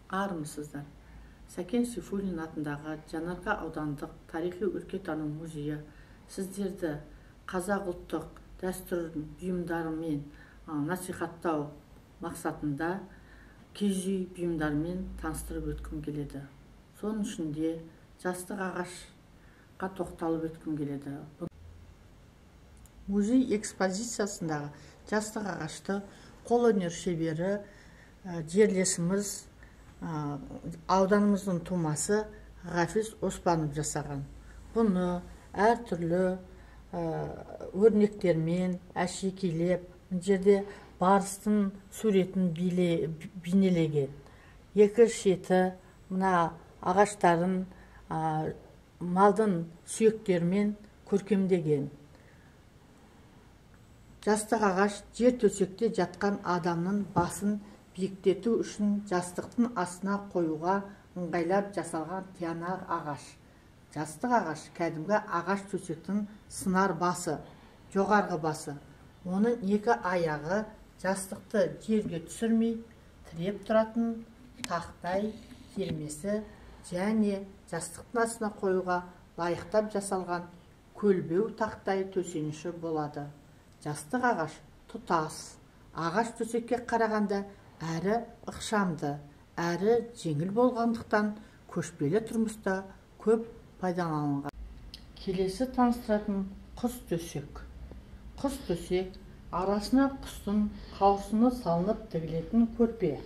Армысыздар! Сәкен Сейфуллин атындағы Жаңаарқа аудандық тарихи-өлкетану музейі сіздерді қазақ ұлттық дәстүр бұйымдарымен насихаттау мақсатында киіз үй бұйымдарымен таныстырып өткім келеді. Соның ішінде жастық ағашқа тоқталып өткім келеді. Музей экспозициясындағы жастық ағашты қолөнер шебері, жерлесіміз, ауданымыздың тумасы Ғафиз Оспанов жасаған. Бұны әртүрлі өрнектермен әшекейлеп, мына жерде барыстың суретін бейнелеген. Екі шеті мына ағаштарын малдың сүйектерімен көркемдеген. Жастық ағаш жер төсекте жатқан адамның басын биіктету үшін жастықтың астына қоюға ыңғайлап жасалған тиянақ ағаш. Жастық ағаш кәдімгі ағаш төсектің сынар басы, жоғарғы басы. Оның екі аяғы жастықты жерге түсірмей тіреп тұратын тақтай кермесі және жастықтың астына қоюға лайықтап жасалған көлбеу тақтай төсеніші болады. Жастық ағаш тұтас, ағаш төсекке қарағанда әрі ықшамды, әрі жеңіл болғандықтан көшпелі тұрмыста көп пайдаланылған. Келесі таныстыратын құс төсек. Құс төсек арасына құстың қауырсыны салынып тігілетін көрпе.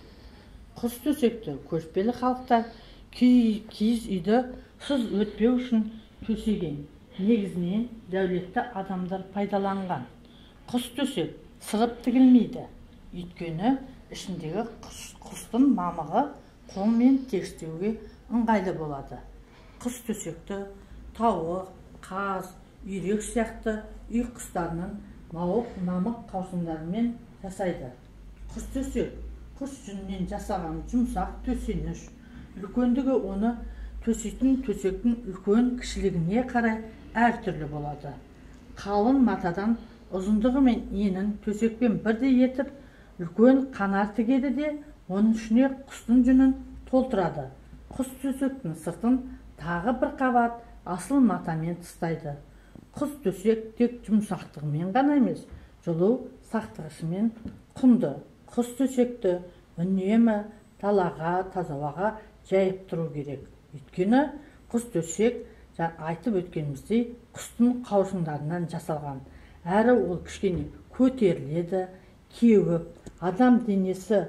Құс төсекті көшпелі халықтар киіз үйді сыз өтпеу үшін төсеген. Негізінен дәулетті адамдар пайдаланған. Құс төсек сырып тігілмейді. Өйткені ішіндегі құстың мамығы қолмен тегістеуге ыңғайлы болады. Құс төсекті тауық, қаз, үйрек сияқты үй құстарының мамық қауырсындарымен жасайды. Құс төсек құс жүнінен жасалған жұмсақ төсеніш. Үлкендігі оны төсейтін төсектің үлкен кішілігіне қарай әртүрлі болады. Қалың матадан ұзындығы мен енін төсекпен бірдей етіп үлкен қанар тігеді де, оның ішіне құстың жүнін толтырады. Құс төсектің сыртын тағы бір қабат асыл матамен тыстайды. Құс төсек тек жұмсақтығымен ғана емес, жылу сақтағышымен құнды. Құс төсекті үнемі далаға, таза ауаға жайып тұру керек. Өйткені құс төсек айтып өткеніміздей құстың қауырсындарынан жасалған. Әрі ол кішкене көтеріледі, кеуіп, адам денесі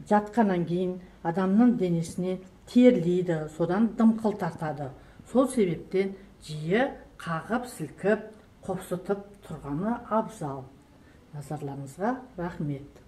жатқаннан кейін адамның денесіне терлейді, содан дымқыл тартады. Сол себептен жиі қағып, сілкіп, қопсытып тұрғаны абзал. Назарларыңызға рахмет.